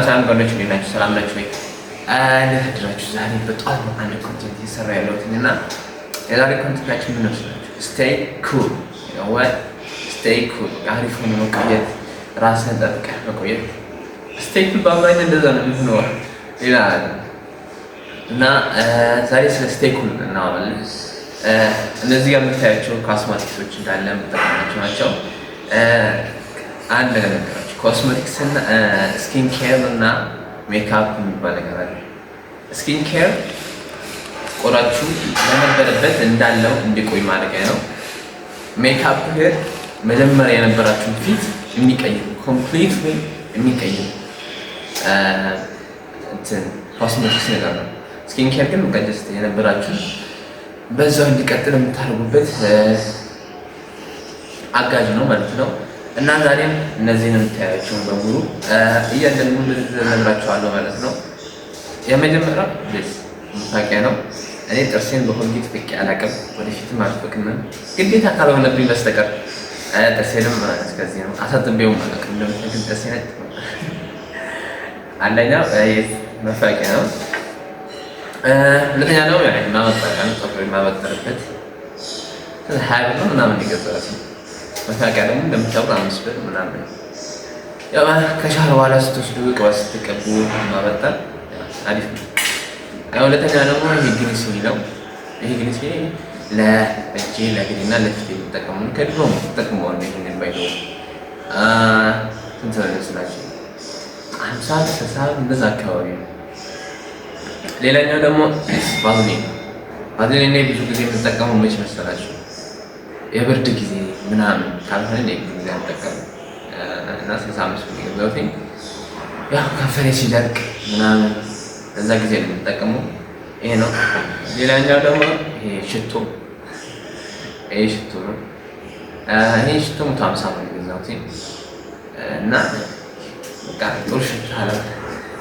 ሰላም ጓደኞች፣ እንዴት ናችሁ? ሰላም ናችሁ ወይ? እንዴት አደራችሁ? ዛሬ በጠዋት ነው አንድ content እየሰራ ያለሁት እና የዛሬ content ኣችን ምን መሰላችሁ? Stay cool, what, stay cool። አሪፍ ሆኖ መቆየት፣ ራስህን ጠብቀህ መቆየት። Stay cool በአማርኛ እንደዛ ነው የሚሆነው፣ ሌላ እና ዛሬ ስለ stay cool እናወራለን። እነዚህ ጋር የምታያቸው ኮስሞቲክሶች እንዳለ የምጠቀማቸው ናቸው። አንድ ነገር ነገራቸው፣ ኮስሞቲክስ እና skin care እና ሜካፕ የሚባል ነገር አለ። Skin care ቆዳችሁ ለነበረበት እንዳለው እንዲቆይ ማድረጊያ ነው። ሜካፕ ግን መጀመሪያ የነበራችሁን ፊት የሚቀይር፣ completely የሚቀይር እንትን ኮስሞቲክስ ነገር ነው። Skin care ግን በቃ just የነበራችሁን በዛው እንዲቀጥል የምታደርጉበት አጋዥ ነው ማለት ነው። እና ዛሬም እነዚህን የምታያቸውን በሙሉ እያንዳንዱ እነግራቸዋለሁ ማለት ነው። የመጀመሪያው ስ መፋቂያ ነው። እኔ ጥርሴን በኮልጌት ፍቄ አላውቅም፣ ወደፊትም አልፍቅም ግዴታ ካልሆነብኝ በስተቀር። ጥርሴንም እስከዚህ ነው፣ አሳጥቤውም አላውቅም። እንደምታውቁት ጥርሴ ነጭ ነው። አንደኛው መፋቂያ ነው። ሁለተኛ ደግሞ ማበጠሪያ ነው፣ ፀጉር የማበጠርበት 20 ብር ነው ምናምን የገዛሁት። መፋቂያ ደግሞ እንደምታውቁት 5 ብር ምናምን። ያው ከሻወር በኋላ ስትወስዱ፣ ቅባት ስትቀቡ ማበጠር አሪፍ ነው። ሁለተኛ ደግሞ ይሄ ግሊሰሪን ነው። ይሄ ግሊሰሪን ለእጄ፣ ለእግሬና ለፊቴ የምጠቀመው፣ ከድሮ ተጠቅመዋለሁ። ይሄንን ባይዘው ስንት ነው ይመስላችሁ? 50፣ 60 እንደዛ አካባቢ ነው። ሌላኛው ደግሞ ቫዝሊን። ቫዝሊን እኔ ብዙ ጊዜ የምጠቀመው መች መሰላችሁ? የብርድ ጊዜ ምናምን ካልሆነ እኔ ብዙ ጊዜ አልጠቀምም። እና 65 ብር የገዛሁት፣ ያው ከንፈሬ ሲደርቅ ምናምን እዛ ጊዜ ነው የምጠቀመው። ይሄ ነው። ሌላኛው ደግሞ ይሄ ሽቶ፣ ይሄ ሽቶ ነው። ይሄ ሽቶ 150 ነው የገዛሁት እና በቃ ጥሩ ሽታ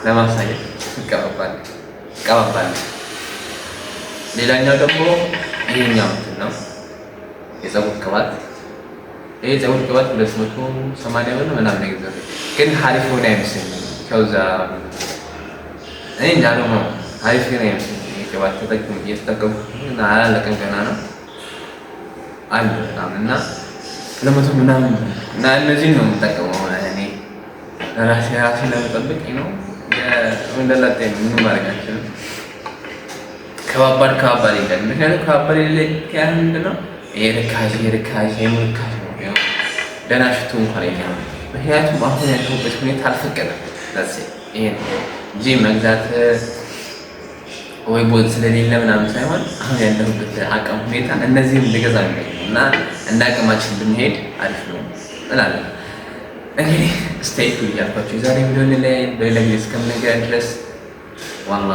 ለማሳየት እቀባባለሁ። ሌላኛው ደግሞ ይሄኛው እንትን ነው፣ የፀጉር ቅባት። ይሄ የፀጉር ቅባት 280 ብር ምናምን የገዛሁት፣ ግን ሀሪፍ ሆነ አይመስለኝም። ከዛ እኔ እንጃ ደግሞ አሪፍ ግን አይመስለኝም። ይሄ ቅባት እየተጠቀምኩት አላለቀም፣ ገና ነው አለ በጣም እና 200 ምናምን እና እነዚህን ነው የምጠቀመው እኔ ራሴ ራሴ ለመጠበቅ ነው። ወንደላጤ ምንም ማድረግ አልችልም። ከባባድ ከባባድ የለም። ምክንያቱም ከባባድ የሌለ ምንድን ነው? ይሄ ርካሽ፣ ይሄ ርካሽ፣ ይሄ ርካሽ ነው። ደህና ሽቶ እንኳን የለም። ምክንያቱም አሁን ያለሁበት ሁኔታ አልፈቀደም። ይሄ ነው እንጂ መግዛት ወይ ቦት ስለሌለ ምናምን ሳይሆን አሁን ያለሁበት አቅም ሁኔታ እነዚህም ልገዛ ነው እና እንደ አቅማችን ብንሄድ አሪፍ ነው እላለሁ። እንግዲህ stay cool እያልኳቸው የዛሬ ቪዲዮ ላይ በሌላ ጊዜ እስከምንገናኝ ድረስ ዋላ።